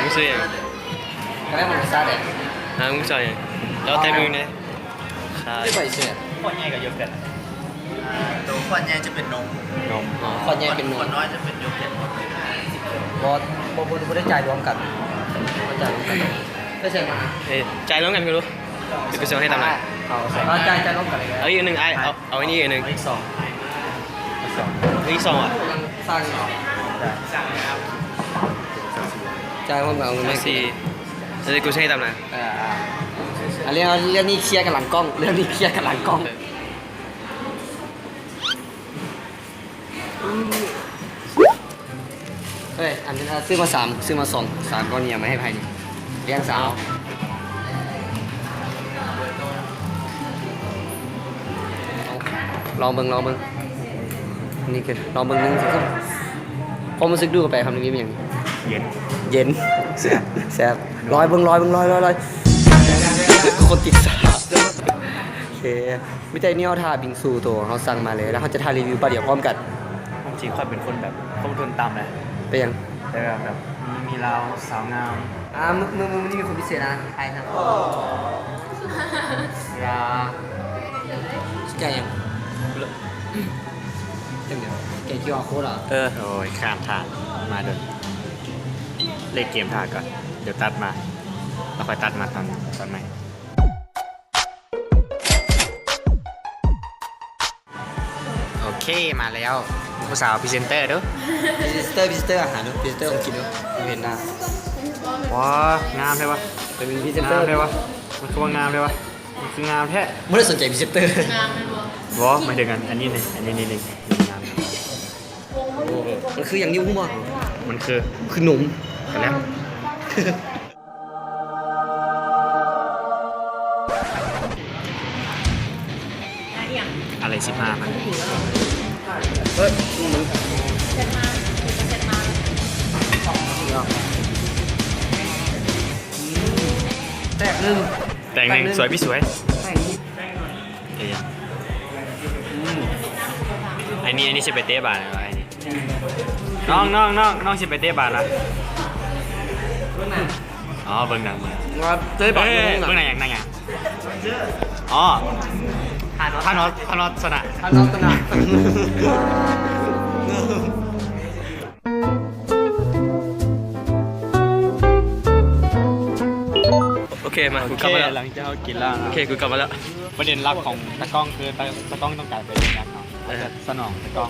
ມຶງຊື້ຫຍັງ? ກາແຟທຳມະຊາດເດ້. ຫາ ມຶງຊອຍຫຍັງ? ເອົາແຕ່ມືແດ່. ຂາຍ ໄປເຊື່ອ. ຂວດໃຫຍ່ກັບໂຢເກີດ. ອ່າ ໂຕຂວດໃຫຍ່ຈະເປັນນົມ. ນົມ. ອໍ ຂວດໃຫຍ່ເປັນນົມ. ຂວດນ້ອຍຈະເປັນໂຢເກີດ. ບໍ່ ບໍ່ ບໍ່ ບໍ່ໄດ້ຈ່າຍລວມກັນ. ບໍ່ໄດ້ຈ່າຍລວມກັນ. ເອີ ຈ່າຍລວມກັນກໍຮູ້ ດຽວກູຊິເອົາໃຫ້ຕາມໜ້າ. ເອົາ ເອົາ ຈ່າຍ ຈ່າຍລວມກັນເລີຍ. ເອົາອີກໜຶ່ງ ອ້າຍ ເອົາ ເອົາອັນນີ້ອີກໜຶ່ງ. ເອົາອີກສອງ ເອົາອີກສອງ ເອົາອີກສອງຫວາ? ສ້າງເອົາ ຈ່າຍພ້ອມກັນ ເອົາເງິນມາໃຫ້ກູ. ເອີ ດຽວກູຊິໃຫ້ຕາມໜ້າ. ເອີ ອ່າ ເລື່ອງ ເລື່ອງນີ້ເຄຍກັນຫຼັງກ້ອງ ເລື່ອງນີ້ເຄຍກັນຫຼັງກ້ອງ. ເອີ ເອີຍ ອັນ ຊື້ມາສາມ ຊື້ມາສອງ ສາມກ້ອນນີ້ ເອົາມາໃຫ້ໃຜນີ້? ລ້ຽງສາວ. ລອງເບິ່ງ ລອງເບິ່ງ ນີ້ຄືລອງເບິ່ງໜຶ່ງ ຄວາມຮູ້ສຶກດູດເຂົ້າໄປຄຳນີ້ແມ່ນຫຍັງ? ເຢັນ ເຢັນ ແຊບ ແຊບ. ລອຍເບິ່ງ ລອຍເບິ່ງ ລອຍ ລອຍ ລອຍ ຄົນຕິດສາ. ໂອເຄ. ມີແຕ່ແນວຖ້າບິງຊູໂຕເຮົາສັ່ງມາເລີຍ ແລ້ວເຮົາຈະຖ່າຍຣີວິວບາດດຽວພ້ອມກັນ. ຄວາມຈິງຂ້ອຍເປັນຄົນແບບຄວາມອົດທົນຕ່ຳແຫຼະ. ເປັນຫຍັງ? ແຕ່ວ່າແບບມີລາວສາວງາມ. ອ່າ ມື້ ມື້ ມື້ນີ້ມີຄົນພິເສດນະ ຖ່າຍນຳ. ຢ່າ ແກະຫຍັງ? ແກະຄິວອາໂຄ້ດເຫາະ? ເອີ ໂອ້ຍ ຂ້າມທ່າມາດົນ ເລນເກມຖ້າກ່ອນ ດຽວຕັດມາ ແລ້ວຄ່ອຍຕັດມາຕອນ ຕອນໃໝ່. ໂອເຄ ມາແລ້ວ ຜູ້ສາວພຣີເຊັນເຕີດູ ພຣີເຊັນເຕີ ພຣີເຊັນເຕີອາຫານດູ ພຣີເຊັນເຕີຂອງກິນດູ ເຫັນໜ້າ. ວ້າ ງາມແທ້ວະ ເປັນພຣີເຊັນເຕີ ງາມແທ້ວະ ມັນຄືວ່າງາມແທ້ວະ ມັນຄືງາມແທ້. ບໍ່ໄດ້ສົນໃຈພຣີເຊັນເຕີ ງາມແມ່ນບໍ່? ບໍ່ ໝາຍເຖິງອັນ ອັນນີ້ນີ້ ອັນນີ້ນີ້ ນີ້ງາມ. ໂອ້ ມັນຄືຫຍັງນີ້ຮູ້ບໍ່? ມັນຄື ຄືນົມ ແລ້ວ ອາໄລສິບຫ້າພັນ. ເອີຍ ມັນ ແຕກໜຶ່ງ ແຕກໜຶ່ງ ສວຍພີ່ສວຍ. ເອີຍ ອັນນີ້ ອັນນີ້ຊິໄປເຕະບານແລ້ວ ອັນນີ້ ນ້ອງ ນ້ອງ ນ້ອງ ນ້ອງຊິໄປເຕະບານລະ. ອໍ ເບິ່ງໜັງ ເບິ່ງໜັງ ເຕະບານ ເບິ່ງໜັງຫຍັງ? ອໍ ທານອດ ທານອດ ທານອດຊະນະ ທານອດຊະນະ. ໂອເຄ ມາ ກູກັບມາແລ້ວ ຫຼັງຈາກເຮົາກິນແລ້ວນະ. ໂອເຄ ກູກັບມາແລ້ວ. ປະເດັນຫຼັກຂອງຕາກ້ອງຄື ຕາ ຕາກ້ອງຕ້ອງການໄປເຮັດງານເນາະ ເອີ ສະໜອງຕາກ້ອງ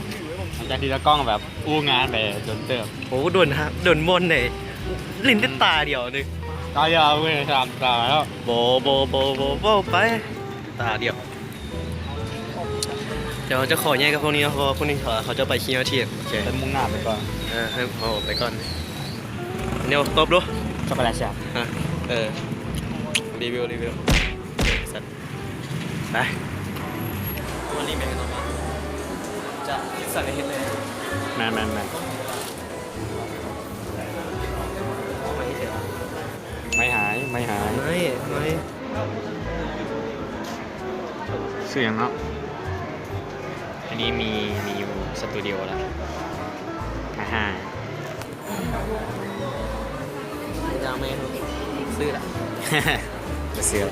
ຫຼັງຈາກທີ່ຕາກ້ອງແບບອູ້ງານໄປດົນເຕີບ. ໂອ້ ດົນ ດົນມ່ວນເດ້ ຫຼິ້ນແຕ່ຕາດຽວເດ້ ຕາດຽວເວີຍ ສາມຕາແລ້ວ. ບໍ່ ບໍ່ ບໍ່ ບໍ່ ເວົ້າໄປ ຕາດຽວ. ດຽວເຮົາຈະຂໍແຍກກັບພວກນີ້ເນາະ ເພາະວ່າພວກນີ້ເຂົາ ເຂົາຈະໄປຄຣີເອທີບ. ໂອເຄ ເພິ່ນມຸ່ງໜ້າໄປກ່ອນ ເອີ ເພິ່ນເຂົາໄປກ່ອນ. ດຽວຕົບດູ ຊັອກໂກແລັດແຊບ. ຮະ ເອີ ຣີວິວ ຣີວິວ ເອີ ສັດ ໄປ. ວັນນີ້ແມ່ນເນາະ ຈະຄິດສັນເຮັດເລີຍ. ແມ່ນໆໆ ໄມ້ຫາຍ ໄມ້ຫາຍ ໄມ້ ໄມ້. ຊື່ຫຍັງເນາະ? ອັນນີ້ມີ ມີຢູ່ສະຕູດິໂອລະ ອາຮາ. ຢ່າງແມ່ນ ຊື້ລະ ບໍ່ຊື້ລະ.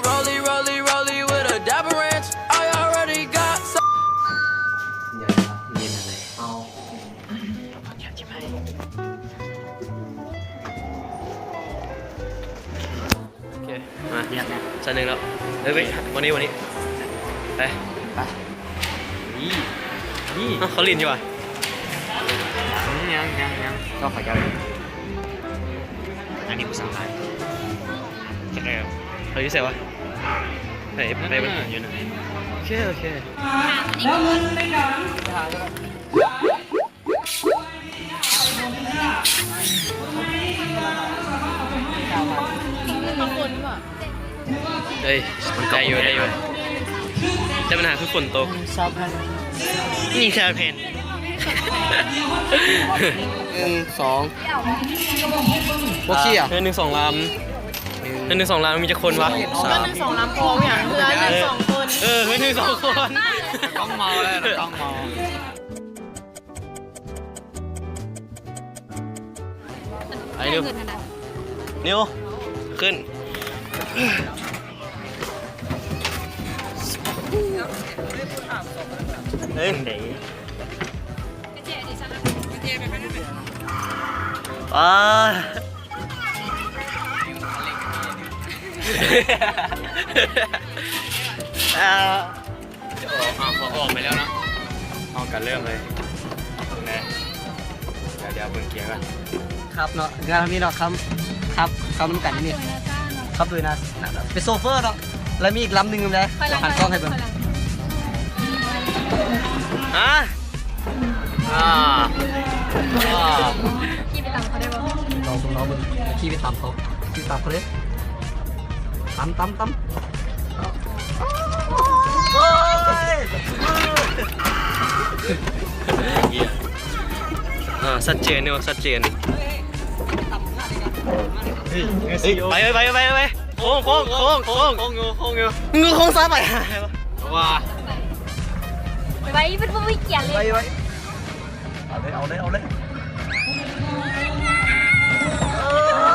Rollie, rollie, rollie with a dapper ranch. I already got some. ເອົາ ໂອເຄ ມາ ຊັ້ນໜຶ່ງແລ້ວ. ເອີຍ ເວີຍ ມານີ້ ມານີ້ ໄປ ໄປ. ນີ້ ນີ້ ເອົ້າ ເຂົາຫຼິ້ນຢູ່ຫວາ? ຍັງ ຍັງ ຍັງ ເຈົ້າເຂົາເຈົ້າ. ອັນນີ້ຜູ້ສາວຫຼາຍ ຈັກແລ້ວ. ເຂົາຢູ່ໃສຫວາ? ໄປ ໄປ ຢູ່ນັ້ນ ໂອເຄ ໂອເຄ. ເອີຍ ໄດ້ຢູ່ ໄດ້ຢູ່ ແຕ່ບັນຫາຄືຝົນຕົກ. ຊາວພັນ ຍິງຊາວແຜ່ນ. ໜຶ່ງ ສອງ ບໍ່ເຄຍ. ເຮືອນໜຶ່ງສອງລຳ ເຮືອນໜຶ່ງສອງລຳມີຈັກຄົນວະ? ສາມ ເຮືອນໜຶ່ງສອງລຳພໍຫຍັງ? ເຮືອນໜຶ່ງສອງຄົນ ເອີ ເຮືອນໜຶ່ງສອງຄົນ. ຕ້ອງເມົາແລ້ວ ຕ້ອງເມົາ. ໄປ ນິວ ນິວ ຂຶ້ນ. ເອີຍ ໄປ. ອ່າ ຈະອອກ ເອົາ ເຂົາອອກໄປແລ້ວເນາະ ເຮົາກະເລີ່ມເລີຍນະ. ດຽວເບິ່ງເກຍກ່ອນ ຂັບເນາະ ງານເຮົາມີເນາະ ຂັບ ຂັບ ຂັບນຳກັນນີ້ ຂັບໂດຍນາ ເປັນໂຊເຟີເນາະ ແລ້ວມີອີກລຳໜຶ່ງນຳເດ້ ຂ້ອຍຫຼັງ ດຽວຫັນກ້ອງໃຫ້ເບິ່ງ ຂ້ອຍຫຼັງ ຮະ ອ່າ ອ່າ ຂີ່ໄປຕາມເຂົາໄດ້ບໍ່? ລອງ ລອງເບິ່ງ ຂີ່ໄປຕາມເຂົາ ຂີ່ຕາມເຂົາເລີຍ ຕາມ ຕາມ ຕາມ ໂອ້ຍ ເອີ ຊັດເຈນເນາະ ຊັດເຈນ ເອີ ໄປ ໄປ ໄປ ໄປ ໂຄ້ງ ໂຄ້ງ ໂຄ້ງ ໂຄ້ງ ໂຄ້ງຢູ່ ໂຄ້ງຢູ່ ງູໂຄ້ງຊ້າຍໄປ ວ່າ ໄປ ໄປ ມັນບໍ່ມີກຽນເລີຍ ໄປ ໄປ ເອົາເລີຍ ເອົາເລີຍ ເອົາເລີຍ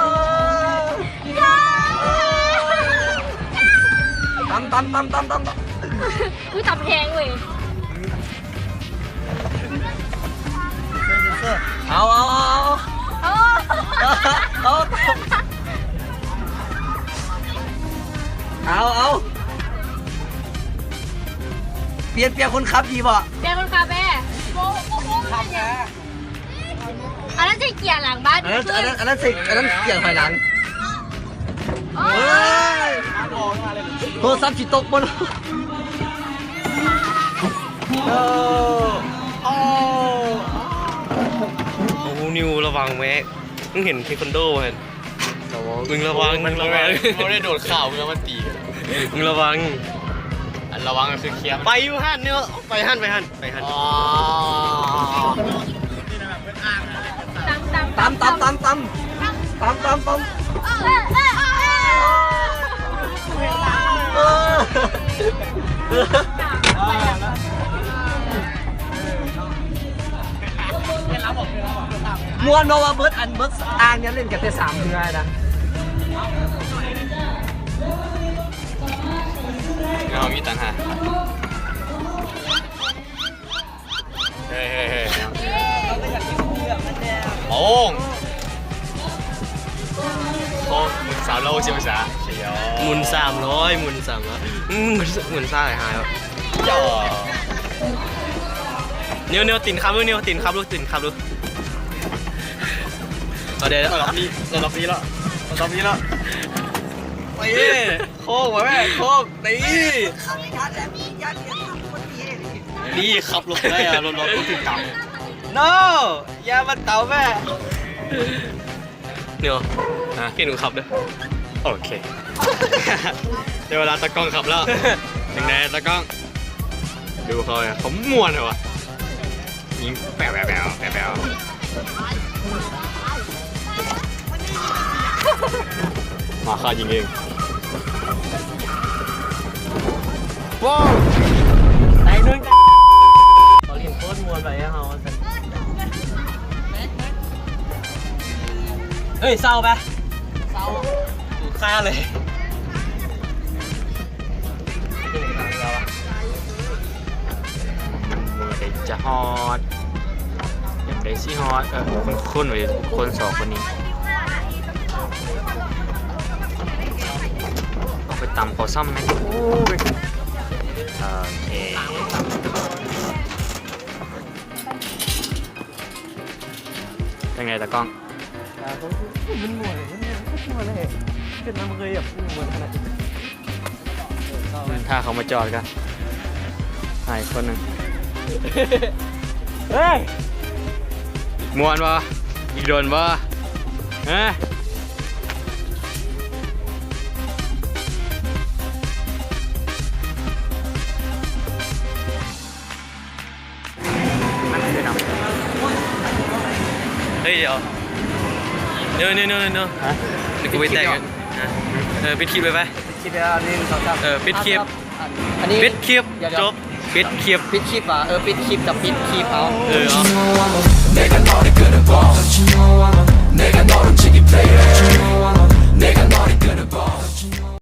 ຕຳ ຕຳ ຕຳ ຕຳ ຕຳ ອຸ້ຍ ຕຳແຮງເວີຍ ເອົາ ເອົາ ເອົາ ເອົາ ເອົາ ເອົາ ເອົາ ປ່ຽນ ປ່ຽນຄົນຂັບດີບໍ່? ປ່ຽນຄົນຂັບແມ້ ອັນນັ້ນໃສ່ເກຍຫຼັງບ້ານ ອັນນັ້ນ ອັນນັ້ນ ອັນນັ້ນໃສ່ ອັນນັ້ນເກຍຖອຍຫຼັງ ໂອ້ຍ ເອີຍ ໂທລະສັບຊິຕົກບໍ່ເນາະ ເອີ ໂອ້ ໂອ້ ນິວລະວັງແມ້ ມຶງເຫັນເທຄວັນໂດບໍ່ຫັ້ນ? ລະວັງ ມຶງລະວັງ ມັນລະວັງ ເຂົາໄດ້ໂດດຂ້າມແລ້ວມາຕີກັນ ມຶງລະວັງ ອັນລະວັງກໍຄືຄຽມ ໄປຢູ່ຫັ້ນເນາະ ໄປຫັ້ນ ໄປຫັ້ນ ໄປຫັ້ນ ອໍ ຕຳ ຕຳ ຕຳ ຕຳ ຕຳ ຕຳ ຕຳ ມ່ວນເນາະ ວ່າເບິດອັນເບິດອ່າງນີ້ເລ່ນກັນແຕ່ສາມເທື່ອນະ ເຮົາມີຕັງຫາກ ເຮີ້ຍ ເຮີ້ຍ ເຮີ້ຍ ໂອ້ ໂອ້ ສາມຮ້ອຍຫົກສິບອົງສາ ໝູນສາມຮ້ອຍ ໝູນສາມຮ້ອຍ ອືມ ໝູນຊ້າຍຫາຍ ເນວ ເນວ ຕີນຂັບລູກ ເນວ ຕີນຂັບລູກ ຕີນຂັບລູກ ເອົາເດ້ ລະດັບນີ້ ລະດັບນີ້ລະ ລະດັບນີ້ລະ ໄປ ໂຄ້ງ ໄປແມ່ ໂຄ້ງ ຕີ ນີ້ຂັບລົດໄດ້ອະ ລົດ ລົດ ລົດຖືກຕຳ ໂນ ຢ່າມາຕຳແມ່ ເນວ ຮະ ເຫັນກູຂັບເດີ້ ໂອເຄ ໄດ້ເວລາຕາກ້ອງຂັບແລ້ວ ຈັ່ງໃດຕາກ້ອງ ດູເຂົາ ເຂົາມ່ວນແທ້ວະ ຍິງແປວໆໆໆ ມາ ຂ້າຍິງເອງ ໂອ້ ໄດ້ໜຶ່ງ ເຂົາຫຼິ້ນໂຄດມ່ວນໄປເຮົາ ເອີຍ ເຊົາໄປ ເຊົາ ຂ້າເລີຍ ເມື່ອໃດຈະຮອດ ຍາມໃດຊິຮອດ ເອີ ຄຸ້ນໆເວີຍ ຄົນສອງຄົນນີ້ ຕ້ອງໄປຕຳເຂົາຊ້ຳແມ່ນ ໂອເຄ ຈັ່ງໃດຕາກ້ອງ? ອ່າ ມັນມ່ວນເລີຍ ມັນມ່ວນເລີຍ ເປັນນຳເຄີຍແບບມ່ວນຂະໜາດນີ້ ຖ້າເຂົາມາຈອດກະຫາຍຄົນໜຶ່ງ ເຮີ້ຍ ມ່ວນບໍ່? ອີກດົນບໍ່? ຮະ? ເຮີ້ຍ ດຽວ ໂນ ໂນ ໂນ ໂນ ຮະ? ດຽວກູໄປແຕ່ງ ຮະ? ເອີ ປິດຄລິບເລີຍໄປ ປິດຄລິບແລ້ວ ໜຶ່ງ ສອງ ສາມ ເອີ ປິດຄລິບ ອັນ ອັນນີ້ ປິດຄລິບ ດຽວ ຈົບ ປິດຄລິບ ປິດຄລິບຫວາ? ເອີ ປິດຄລິບ ຈັບປິດຄລິບເອົາ ເອີ ເອົາ Nigga, not a chicken player. Nigga, not a good boss.